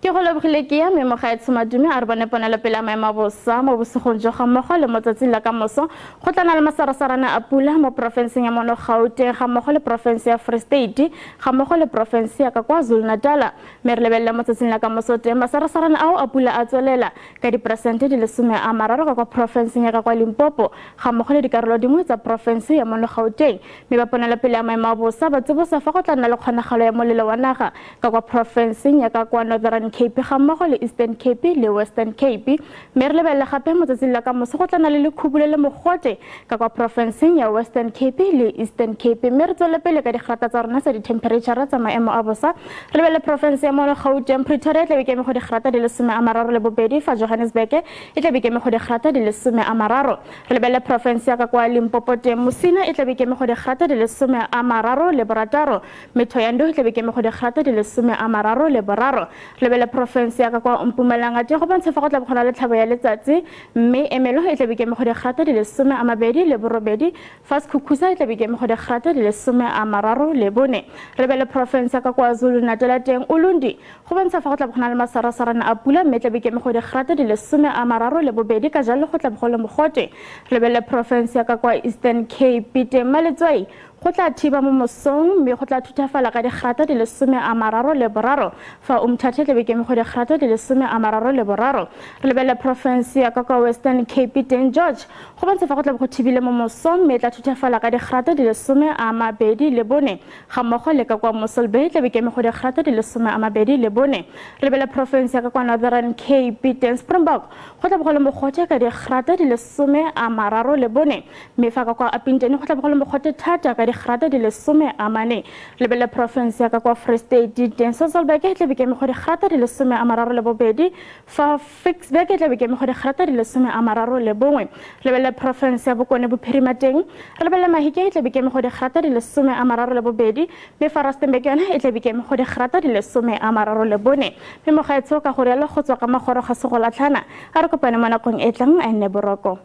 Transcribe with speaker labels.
Speaker 1: Ke go lebogile ke ya mme mogaetsho Madume a re bone ponelopele ya maemo a bosa mo bosigong jo ga mmogo le mo tsatsing la ka moso go tla na le masarasarana a pula mo porofenseng ya mono Gauteng ga mmogo le porofense ya Free State ga mmogo le porofense ya ka kwa Zulu-Natal. Mme re lebelele mo tsatsing la ka moso teng masarasarana ao a pula a tswelela ka diperesente di le 30 ka kwa porofenseng ya ka kwa Limpopo ga mmogo le dikarolo dingwe tsa porofense ya mono Gauteng. Mme ba ponelopele ya maemo a bosa ba tsibosa fa go tla nna le kgonagalo ya molelo wa naga ka kwa porofenseng ya ka kwa Northern Cape ga mmogo le Eastern Cape le Western Cape. Mme re lebelele gape mo tsatsing la ka moso go tla nna le lekhubu le le mogote ka kwa porofenseng ya Western Cape le Eastern Cape. Mme re tswelele pele ka digrata tsa rona tsa dithemphereitšhara tsa maemo a bosa. Re lebelele porofense ya mono Gauteng, Pretoria e tla be ke eme go digrata di le 32, fa Johannesburg e tla be ke eme go digrata di le 30. Re lebelele porofense ya ka kwa Limpopo teng, Musina e tla be ke eme go digrata di le 36. Mme Thohoyandou e tla be ke eme go digrata di le 33. Re lebelele porofense ya ka kwa Mpumalanga teng go bontsha fa go tla bo go na le tlhabo ya letsatsi, mme Ermelo e tla be ke eme go digrata di le 28, fa Skukuza e tla be ke eme go digrata di le 34. Re lebelele porofense ya ka kwa Zulu-Natal teng, Ulundi go bontsha fa go tla bo go na le masarasarana a pula, mme e tla be ke eme go digrata di le 32, ka jalo go tla bo go le mogote. Re lebelele porofense ya ka kwa Eastern Cape teng, Maletswai Go tla thiba mo mosong mme go tla thuthafala ka digrata di le 33, fa Umthatha e tla be ke eme go digrata di le 33. Re lebelele porofense ya ka kwa Western Cape teng George, go bontsha fa go tla be go thibile mo mosong mme e tla thuthafala ka digrata di le 24, ga mmogo le ka kwa Mossel Bay e tla be ke eme go digrata di le 24. Re lebelele porofense ya ka kwa Northern Cape teng Springbok, go tla be go le mogote ka digrata di le 34. Mme fa ka kwa Upington go tla bo go le mogote thata ka digrata di le 40. Lebelele porofense ya ka kwa Free State teng Sasolburg e tla be ke eme go digrata di le 32, fa Ficksburg e tla be ke eme go digrata di le 31. Lebelele porofense ya Bokone Bophirima teng, re lebelele Mahikeng e tla be ke eme go digrata di le 32, mme fa Rustenburg yone e tla be ke eme go digrata di le 34. Mme mogaetsho ka go rialo go tswa ka magoro ga segolatlhana, a re kopane mo nakong e tlang, a nne boroko.